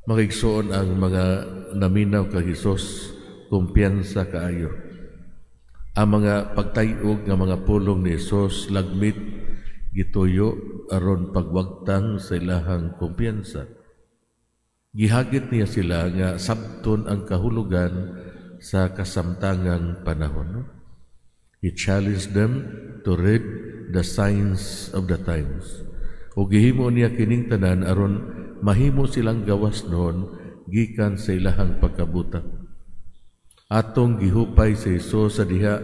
Mga igsoon, ang mga naminaw kang Hesus, kumpiyansa kaayo. Ang mga pagtayog nga mga pulong ni Hesus lagmit gituyo aron pagwagtang sa ilahang kumpiyansa. Gihagit niya sila nga sabton ang kahulugan sa kasamtangang panahon. He challenged them to read the signs of the times. O gihimo niya kining tanan aron mahimo silang gawasnon gikan sa ilahang pagkabuta. Atong gihupay si Jesus sa diha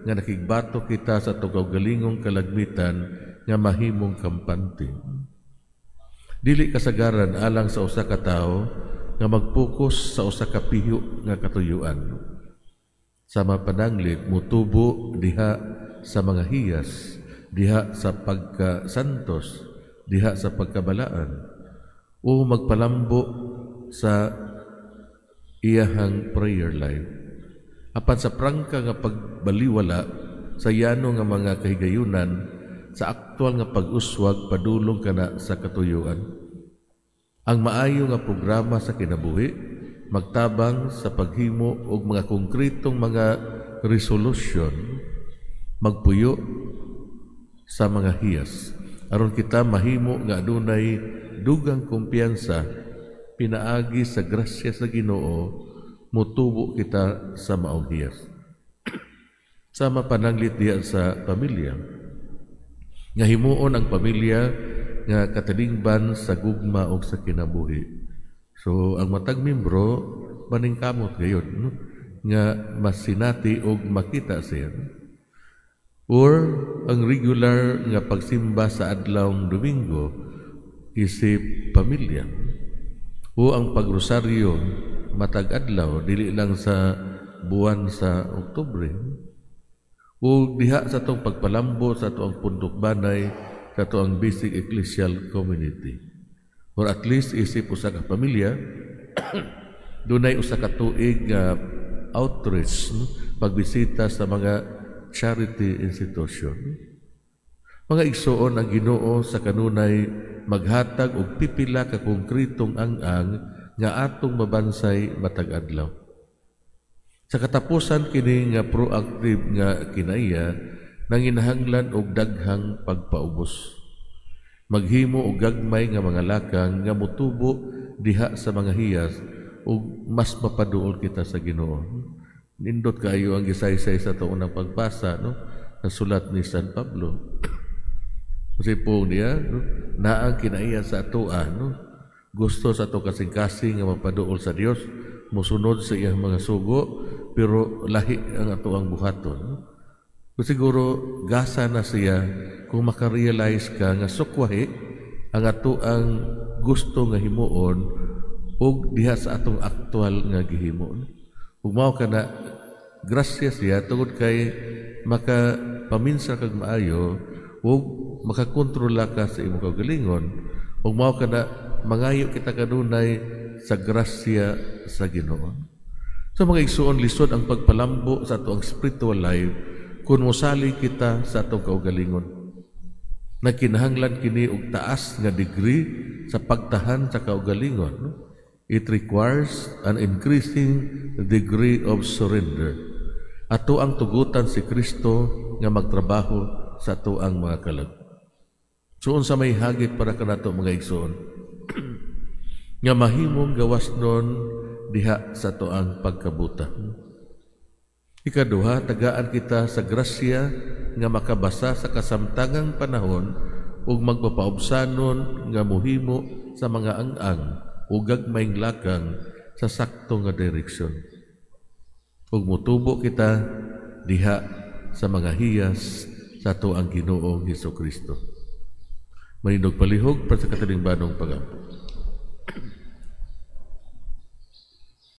nga nakigbato kita sa atong kaugalingong kalagmitan nga mahimong kampante. Dili kasagaran alang sa usa ka tawo nga magpokus sa usa ka piho nga katuyuan. Sama pananglit mutubo diha sa mga hiyas, diha sa pagkasantos, diha sa pagkabalaan, o magpalambo sa iyahang prayer life. Apan sa prangka nga pagbaliwala sa yano nga mga kahigayunan sa aktual nga pag-uswag padulong kana sa katuyuan. Ang maayo nga programa sa kinabuhi magtabang sa paghimo og mga konkretong mga resolution, magpuyo sa mga hiyas aron kita mahimo nga adunay dugang kumpiyansa. Pinaagi sa grasya sa Ginoo, mutubo kita sa maong hiyas. Sama pananglit diha sa pamilya, nga himuon ang pamilya nga katilingban sa gugma og sa kinabuhi. So ang matag membro maningkamot gayud, no, nga masinati og makita siya, or ang regular nga pagsimba sa adlawng Domingo isip pamilya, o ang pagrosaryo matag adlaw, dili lang sa buwan sa Oktubre, o diha sa atong pagpalambo sa atong pundok banay, sa atong basic ecclesial community, or at least isip usa ka pamilya dunay usa ka tuig nga outreach, no, pagbisita sa mga charity institution. Mga igsoon, ang Ginoo sa kanunay maghatag og pipila ka konkretong ang-ang nga atong mabansay matag adlaw. Sa katapusan, kini nga proactive nga kinaiya nanginahanglan og daghang pagpaubos. Maghimo og gagmay nga mga lakang nga mutubo diha sa mga hiyas ug mas mapaduol kita sa Ginoo. Nindot kaayo ang gisaysay sa atong unang pagbasa, no, sa sulat ni San Pablo. Kasi po niya, no, naang kinaiya sa atoa, no, gusto sa ato kasing-kasing nga mapaduol sa Dios, musunod sa iyang mga sugo, pero lahi ang ato ang buhaton. No? Kung siguro gasa na siya kung makarealize ka nga sukwahi ang ato ang gusto nga himuon ug diha sa atong aktual nga gihimo. Ug mao kana grasya siya tungod kay maka paminsa kag maayo ug makakontrola ka sa imong kaugalingon, ug mao kana mangayo kita kanunay sa grasya sa Ginoo. Sa mga igsuon, lisod ang pagpalambo sa atong spiritual life kung mosalig kita sa atong kaugalingon. Nagkinahanglan kini og taas nga degree sa pagtahan sa kaugalingon. It requires an increasing degree of surrender. Ato ang tugutan si Kristo nga magtrabaho sa ato ang mga kalag. So unsa may hagit para kanato, mga igsoon, nga mahimong gawas nun diha sa ato ang pagkabuta? Ikaduha, tagaan kita sa grasya nga makabasa sa kasamtangang panahon ug magpapaubsanon nga muhimo sa mga ang-ang ug gagmayng lakang sa sakto nga direksyon. Ug mutubo kita diha sa mga hiyas sa ato ang Ginoong Hesus Kristo. Manindog palihog para sa katilingbanong pagampo.